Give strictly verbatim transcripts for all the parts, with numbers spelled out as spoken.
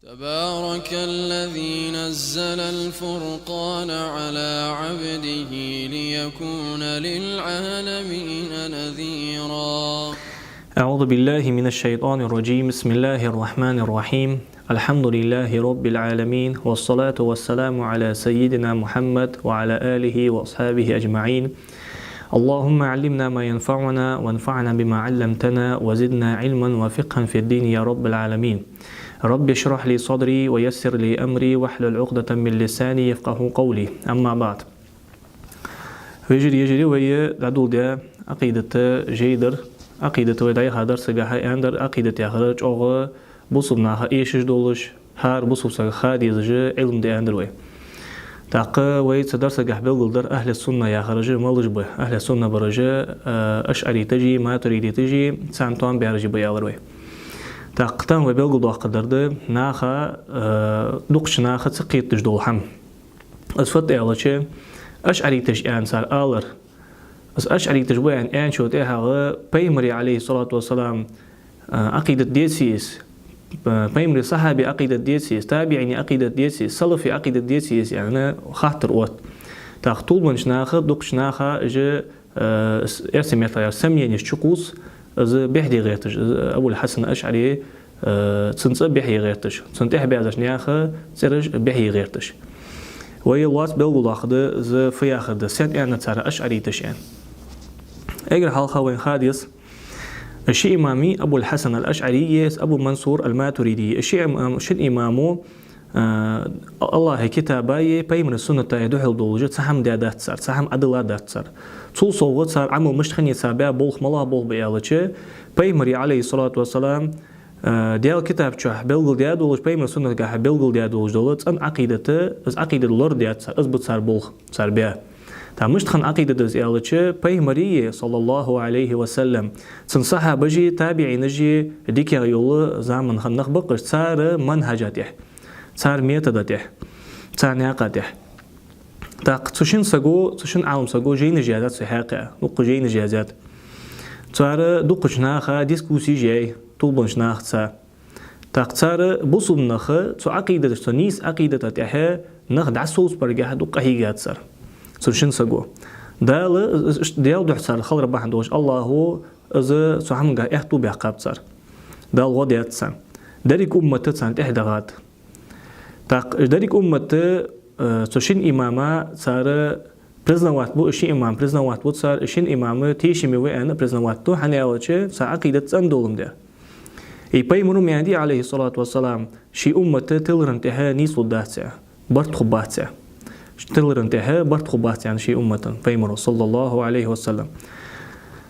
تبارك الذي نزل الفرقان على عبده ليكون للعالمين نذيرا. أعوذ بالله من الشيطان الرجيم. بسم الله الرحمن الرحيم. الحمد لله رب العالمين، والصلاة والسلام على سيدنا محمد وعلى آله وأصحابه أجمعين. اللهم علمنا ما ينفعنا، وانفعنا بما علمتنا، وزدنا علما وفقها في الدين يا رب العالمين. رب اشرح لي صدري ويسر لي أمري واحلل عقدة من لساني يفقهوا قولي. أما بعد. Вежарий, йижарий, вай дӀадоладаь Ӏакъидата жай дар. Ӏакъидат вай дӀаяхача дарсагахьа аьннадар, Ӏакъидат яхар чӀоагӀа бусалба наха эшаш долаш, хӀара бусалба сага ха дезаш Ӏилма да аьннадар вай. ТӀаккха вай цу дарсагахьа белгалдаьр ахьлу сунна яхараш малаш ба. Ахьлу сунна бараш, а, ашӀариташи, матуридиташи, царна тоам баьраши ба аьлар вай. ТӀаккха тахан вай белгалдоаккхаргдар да наха, а, дукхача наха ца кхеташ дола хӀама. Из фуд аьлча, ашӀариташ аьнна цар алар. Из ашӀариташ ба аьнна аьнначул тӀехьагӀа пайхамара, عليه الصلاة والسلام, а, Ӏакъидат деций из, а, пайхамара сахьабий Ӏакъидат деций из, табиӀина Ӏакъидат деций из, салафий Ӏакъидат деций из аьнна хаттар отт. ТӀаккха тувлабеннача наха, дукхача наха уж, а, с-, эрсий меттала аьлча, сомненеш чукхувс, из бӀехде гӀерташ, из Абул-Хьасан АшӀари, а, цун цӀи бӀехъе гӀерташ, цунна тӀехьабаьзача наьха цӀераш бӀехъе гӀерташ. Вай лоацца белгалдоаккхаргда из фу яхар да, сенна аьннад цар ашӀариташ аьнна. Эггара хьалха вайна ха деза, ши имам я, Абул-Хьасан ал-АшӀари а, Абу Мансур ал-Матуриди а. Ши имам, шин имамо, а, АллахӀа китабаи пайхамара суннатаи духьал долаш цхьа хӀама даь дац цар, цхьа хӀама Ӏодилла дац цар. Цул совгӀа цар Ӏамал мишта хиннай, цар баь болх малагӀа болх ба аьлча, пайхамара, عليه الصلاة والسلام, а, Даьла китаб чу белгалдаь долаш, пайхамара суннатагахьа белгалдаь долаш дола цӀена Ӏакъидата, из Ӏакъидат лорадаьд цар, из ба цар болх, цар баь. ТӀаккха мишта хинна Ӏакъидат да из аьлча, пайхамара, صلى الله عليه وسلم, цун сахьабаши, табиӀинаши дикагӀа йола заман хинна нах ба-кх уж, цар манхӀажа тӀехьа, цар метода тӀехьа, цар наькъа тӀехьа. ТӀаккха цу шин саго, цу шин Ӏалам саго жайнаш яздаьд цу хьакъехьа, дукха жайнаш яздаьд. Цар дукхача наха дискуссеш яьй, тувлабеннача нахаца. ТӀаккха цар бусалба нах цу Ӏакъидата, цу нийса Ӏакъидата тӀехьа нах дӀасовцабаргахьа дукха къахьийгад цар, цу шин саго. Дала, Даьла духьа цар хилар бахьан долаш, АллахӀа из цу хӀамангахьа аьттув баьккхаб цар. Дала гӀо даьд царна. Деррига уммат царна тӀехьа дагӀад. ТӀаккха деррига уммат, э, цу шин имама цар признавать бу, ши имам признавать бу цар, шин имам тешаме ва аьнна признавать ду, хӀана аьлча цар Ӏакъидат цӀена долаш да. И пайхамара ма аьннадий, عليه الصلاة والسلام, ший уммат тилара тӀехьа нийслургдац, барт хургбац. Тилара тӀехьа барт хургбац аьнна ший уммата, пайхамара, صلى الله عليه وسلم.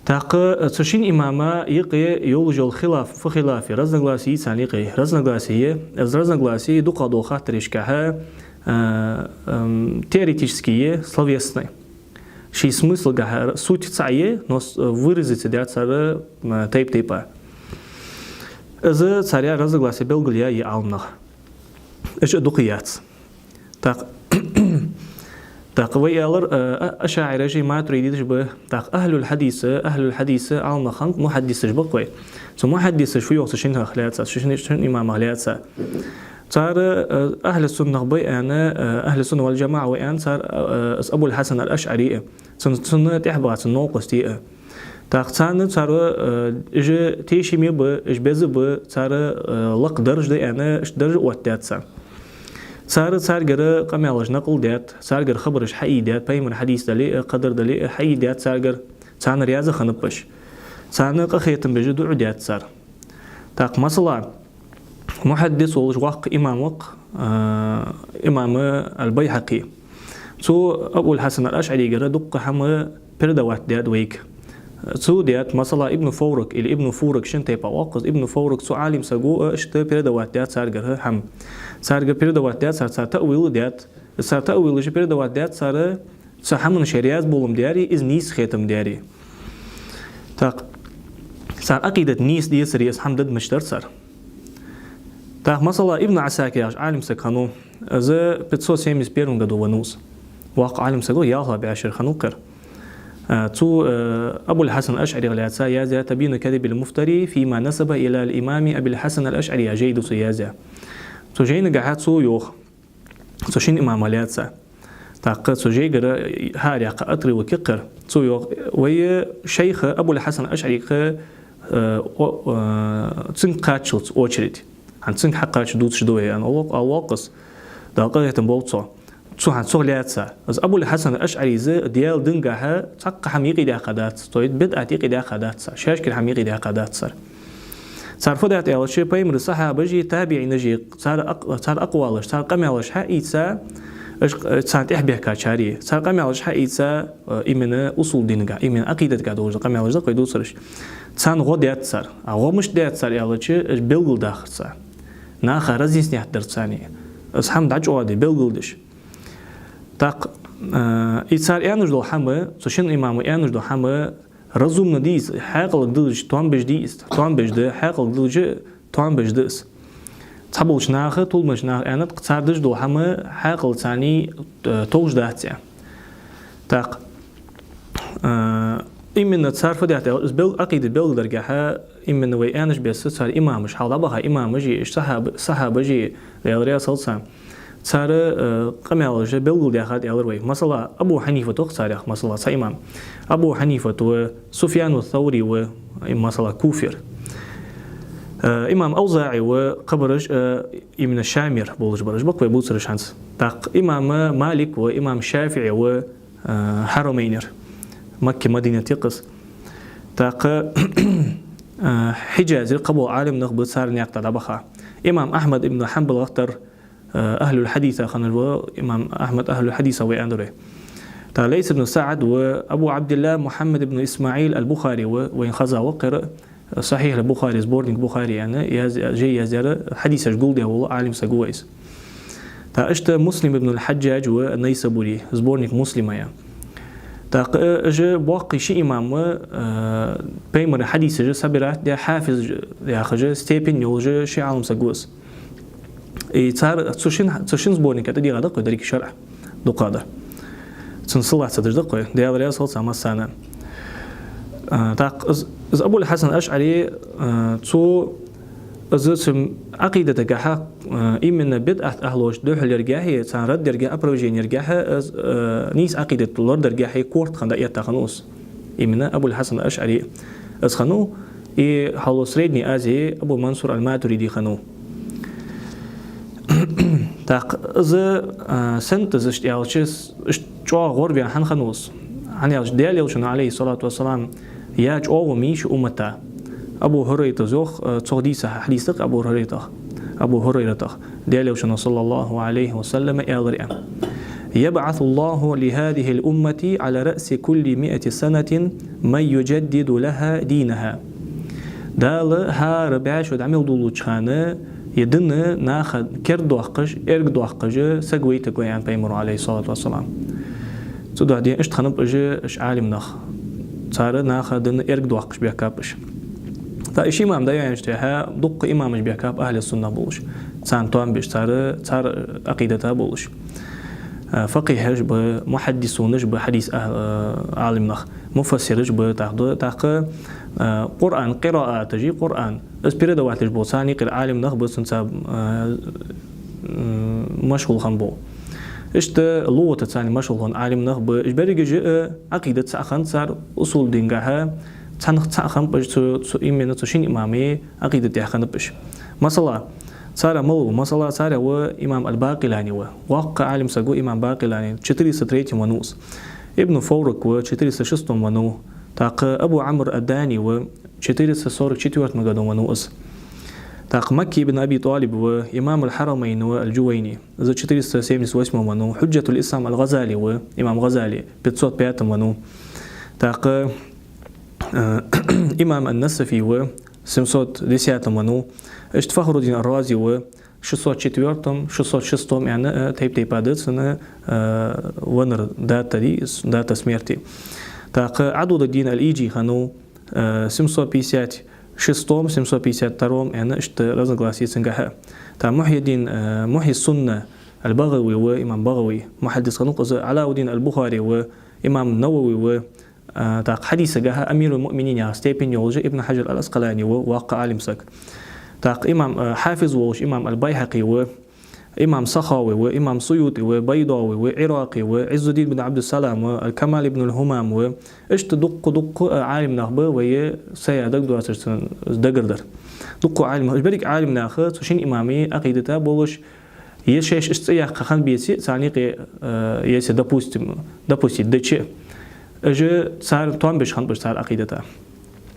ТӀаккха цу шин имама юкъе йолаш йола хилаф, фу хилаф я, разногласие я царна юкъе, разногласие я, из разногласие дукхагӀдола хаттарашкахьа, а, ам, теоретически я, словесный. Ший смыслагахьа суть цаӀ я, но с-, выразиться даьд цар, а, тайп-тайпара. Из цар яь разногласие белгалъяьй Ӏалам наха. Уж дукха яц. ТӀаккха, тӀаккха вай аьлар, а, а, ашаӀираши матуридиташи ба. ТӀаккха ахьлул хьадис, ахьлул хьадис Ӏалам нах хиннаб, мухьаддисаш ба-кх вай. Цу мухьаддисаша фу йоах цу шиннех лаьца, цу шин, шин имамех лаьца? Цар, а, ахьлу суннах ба аьнна, а, ахьлу сунна вал джамаӀа ва аьнна цар, а, а, Абул-Хьасан ал-АшӀари а, цун, цунна тӀехьа баха цун новкъостий а. ТӀаккха царна цар, а, уж тешаме ба, уж беза ба, цар, а, лакха дарж да аьнна, иштта дарж оттадаьд царна. Цар царгара къамаьлаш накъл даьд, царгара хабараш хьаийдаьд, пайхамара хьадис дале а, кхыдар дале а, хьаийдаьд царгара, царна раьза хиннаб уж. Царна къахетам беш дуӀа даьд цар. ТӀаккха, масала, мухьаддис волаш воккха имам ва-кх, а, имам ал-Байхьакъи. Цо Абул-Хьасан ал-АшӀаригара дукха хӀама передавать даьд вайга. Цо даьд, масала, Ибн Фаврак или Ибн Фурак, шин тайпара оал-кх из, Ибн Фаврак, цу Ӏалам саго а иштта передавать даьд царгара хӀама. Царгара передавать даьд цар, цар таъвил даьд. Цар таъвилаш передавать даьд цар, цу хӀаманна шоай раьза болам баьри, из нийса хетам баьри. ТӀаккха цар Ӏакъидат нийса децаре из хӀама дадмаш дар цар. ТӀаккха, масала, Ибн Ӏасакир яхаш Ӏалам саг хиннав, из пятьсот семьдесят первом году веннав из. Воккха Ӏалам саг ва, ялхлагӀа бӀаь шера хиннав-кх ер. А, цо, а, Абул-Хьасан ал-АшӀарех лаьца яздаь «تبيين كذب المفتري فيما نسب إلى الإمام أبي الحسن الأشعري» яха жай да цо яздаь. Цу жайнагахьа цо йоах, цу шин имама лаьца. ТӀаккха цу жайгара хьаьряккха отрывок я-кх ер. Цо йоах, вай шайха Абул-Хьасан АшӀарийга, э, о-, э, цунга кхаччалца очередь. ХӀанз цунга хьакхаччалца дувцаш да вай, аьнна, оал-, оал-кх из. Дала къахетам болба цох. Цу хьан цох лаьца. Из Абул-Хьасан АшӀарийс Даьла дингахьа цхьаккха хӀама юкъедаьккха дац, то есть бидӀат юкъедаьккха дац цар, шаьшкара хӀама юкъедаьккха дац цар. Цар фу даьд аьлча, пайхамара сахьабаши, табиӀинаши, цар акъ-, цар акъвалаш, цар къамаьлаш хьаийца, уж, царна тӀехьа баьхкачари, цар къамаьлаш хьаийца, э, именно усул динагахьа, именно Ӏакъидатагахьа долаш да къамаьлаш да-кх вай дувцараш. Царна гӀо даьд цар. А гӀо мишта даьд цар аьлча, уж белгалдахар царна. Наха разъяснять дар царна. Из хӀама дӀачӀоагӀде белгалдеш. ТӀаккха, э, и цар аьнна дола хӀама, цу шин имама аьнна дола хӀама разумно дий из, хьаькъалга диллача тоам беш дий из, тоам беш да, хьаькъалга диллача тоам беш да из. Цхьаболча наха, тувлабеннача наха аьннад-кх, цар деш дола хӀама хьаькъал царна, э, товш дац аьнна. ТӀаккха, э, именно цар фу даьд аьлча, из бел-, Ӏакъида белгалдаргахьа, именно вай аьннача беса цар имамаш, хьалха дӀабаха имамаши, уж сахьаб-, сахьабаши, Даьла раьза хилва царна, цар, э, къамаьлаш белгалдаьхад аьлар вай. Масала, Абу Хьанифат ва-кх царех, масала, цхьа имам. Абу Хьанифат ва, Суфьяну Саври ва, им, масала, Куфера. Э, имам АвзаӀи ва, кхыбараш, э, именно Шамера болаш бараш ба-кх вай бувцараш хӀанз. ТӀаккха имам Малик ва, имам ШафиӀи ва, э, Хьарамайнера. Макка, Мадинат я-кх из. ТӀаккха, э, Хьиджазера кхыбола Ӏалимнах ба цар наькъа тӀа дӀабаха. Имам Ахьмад ибн Хьанбалах тара, э, ахьлул-хьадиса хиннар ва, имам Ахьмад ахьлул-хьадиса ва аьннадар вай. ТӀаккха Лайс ибн СаӀд ва, Абу Ӏабдилла Мухьаммад ибн ИсмаӀил ал-Бухари ва, вайна хеза ва-кх ер, Сахьихь ал-Бухари, сборник Бухари аьнна, яз-, жай яздаьр, хьадисаш гулдаь вола Ӏалим саг ва из. ТӀаккха иштта Муслим ибн ал-Хьаджжадж ва ан-Найсабури, сборник Муслима яьнна. ТӀаккха, э, уж боккхий ши имам ва, э, пайхамара хьадисаш собирать даь, хьафиз яхаш степень йолаш ши Ӏалим саг ва из. И цар, цу шин, цу шин сборника тӀадийгӀа да-кх вай деррига шарӀа дукхагӀдар. Цун салат ца деш да-кх вай, Даьла раьза хилва царна массанена. А, тӀаккха из, из Абул-Хьасан АшӀари, а, цо, из цу Ӏакъидатагахьа, а, именно бидӀат ахьлош духьал яргахьа, царна рад яргахьа, опровержение яргахьа, из, а, нийса Ӏакъидат лорадаргахьа корта хинна дӀаэтта хиннав из. Именно Абул-Хьасан АшӀари из хиннав, и хьалха Средней Азе Абу Мансур аль-Матуриди хиннав. ТӀаккха из, а, сенна из иштта аьлча, иштта чӀоагӀа гӀорваьнна хӀана хиннав из? ХӀана аьлча, Даьла Элчано, Ӏалайхи ссалату вассалам, яь чӀоагӀо ма йий ший уммата. Абу Хурайрата йоах, а, цох дийца хьадис да-кх Абу Хурайратах. Абу Хурайратах. Даьла Элчано, саллаллахӀу Ӏалайхи ва саллам, аьлар аьнна: «يبعث الله لهذه الأمة على رأس كل مائة سنة من يجدد لها دينها». Дала хӀара бӀаь шу дӀа мел довлача хана, ер дин наха кердадоаккхаш, эргадоаккхаш саг вайтаргва, аьннад пайхамаро, Ӏалайхи ссалату вассалам. Цудухьа ден иштта хиннаб уж, уж Ӏалимнах. Цар наха дин эргадоаккхаш баьхкаб уж. ТӀаккха ши имам дӀаяьнначул тӀехьагӀа дукха имамаш баьхкаб ахьлу суннах болаш. Царна тоам беш, цар, цар Ӏакъидата болаш. А, факъихьаш ба, мухьаддисунаш ба, хьадис а, а, Ӏалимнах, муфассираш ба, тӀаккха, тӀаккха, а, Къуръан, къирааташ, Къуръан, из передавать деш бола, царна юкъера Ӏалимнах ба, цунца, а, м, машгӀул хинна бола. Иштта лугӀатаца машгӀул хинна Ӏалимнах ба. Уж берригаш а, э, Ӏакъидат цаӀ хиннад цар, усул дингахьа цхьаннах цаӀ хиннаб уж, цу, цу, именно цу шин имама Ӏакъидат тӀехь хиннаб уж. Масала, цар мала ва, масала, царех ва имам аль-Бакъилани ва. Воккха Ӏалим саг ва имам Бакъилани, четыреста третьем веннав из. Ибн Фаврак ва, четыреста шестом веннав. ТӀаккха Абу Ӏамр ад-Дани ва, четыреста сорок четвёртом году веннав из. ТӀаккха Макки ибн Аби ТӀалиб ва, имам аль-Хьарамайн ва аль-Джувайни, из четыреста семьдесят восьмом веннав. Хьуджжатуль-Ислам аль-ГӀазали ва, имам ГӀазали, пятьсот пятом веннав. ТӀаккха, э, имам ан-Насафи ва, семьсот десятом веннав. Иштта Фахруддин ар-Рази ва, шестьсот четвёртом, шестьсот шестом аьнна, э, тайп-тайпара да цун, э, веннара дата ди-, дата смерти. ТӀаккха Ӏадудаддин аль-Ижи хиннав, э, семьсот пятьдесят шестом, семьсот пятьдесят втором аьнна, иштта разногласия цунгахьа. ТӀаккха Мухьйиддин, э, Мухьйи Сунна аль-БагӀави ва, имам БагӀави, мухьаддис хиннав-кх из, Ӏалауддин аль-Бухари ва, имам Навави ва, а, тӀаккха хьадисагахьа Амируль-Муъминин яха степень йолаш Ибн Хьаджар аль-Ӏаскъалани ва, воккха Ӏалим саг. ТӀаккха имам, а, хьафиз волаш имам аль-Байхьакъи ва, Имам Сахави ва, имам СуютӀи ва, БайдагӀи ва, Ӏиракъи ва, Ӏиззуддин бин Ӏабдуссалам ва, Камал ибн аль-Хумам ва, иштта дукха-дукха, а, Ӏалимнах ба вай сая дагадоацаш цун дагардар. Дукха Ӏалимнах, уж берригаш Ӏалимнах цу шин имама Ӏакъидата болаш, е шоаш иштта цӀи яккха хинна беце, царна юкъе, а, если, допустим, допустить дича, уж цар тоам беш хиннаб уж цар Ӏакъидата.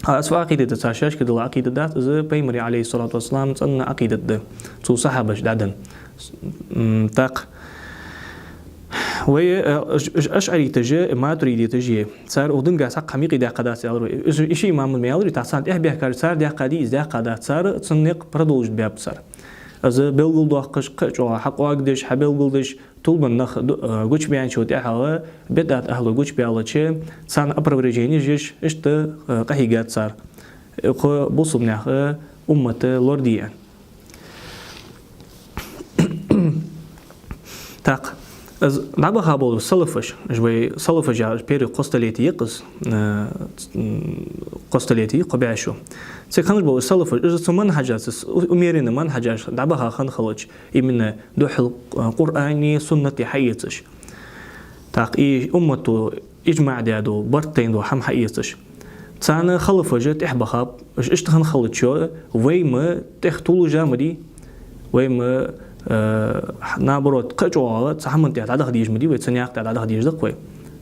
А, из Ӏакъидат цар шоашка дола Ӏакъидат дац, из Пайхамара, Ӏалайхи ссалату вассалам, цӀена Ӏакъидат да, цу сахьабаша дӀаденна. М, тӀаккха вай, э, аш-, аш-, ашӀариташ а, матуридиташ а, цар укх динга цхьаккха хӀама юкъе даьккха дац аьлар вай. Уж, уж ши имам ма аьлар вай, тӀаккха царна тӀехьа баьхкараш, цар даьккха дий, из даьккха дац, цар цун никъ продолжить баьб цар. Из белгалдоаккхаш, кхы а чӀоагӀа хьакъоагадеш, хьабелгалдеш, тулбан нах ду-, э, гучабаьнначул тӀехьагӀа бидӀат ахьлу гучабаьлча, царна опровержение еш, иштта, э, къахьийгад цар. Укх бусалба наьха уммата лораде аьнна. ТӀаккха из дӀабаха болаш салафаш, уж вай салафаш яхар первый кхо столетие я-кх из, э, ц-, м, кхо столетие, кхо бӀаь шу. Цига хиннаш болаш салафаш, уж цу манхьаджаца, с-, у-, умеренный манхьаджаца дӀабаха хинна хилча, именно духхьал, э, Къуръани, суннати хьаэцаш. ТӀаккха из уммато иджмаӀ даь дола, барт тайна дола хӀама хьаэцаш. Царна халафаша тӀехьа бахаб, уж иштта хинна хилча, вай ма тӀехтуллаш ма дий, вай ма, э, наоборот, кхы а чӀоагӀа цу хӀаман тӀа дӀадаха дезаш ма дий вай, цу наькъа тӀа дӀадаха дезаш да-кх вай,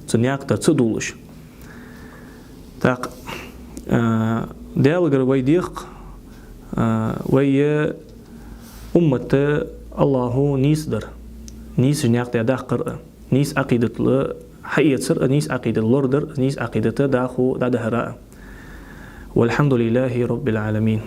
цу наькъа тӀа ца дуллаш. ТӀаккха, э, Даьлагара вай дех, э, вай уммат АллахӀа нийсдар, нийсача наькъа тӀа даккхар а, нийса Ӏакъидатал хьаэцар а, нийса Ӏакъидат лорадар а, нийса Ӏакъидата даха дӀадахьар а. والحمد لله رب العالمين.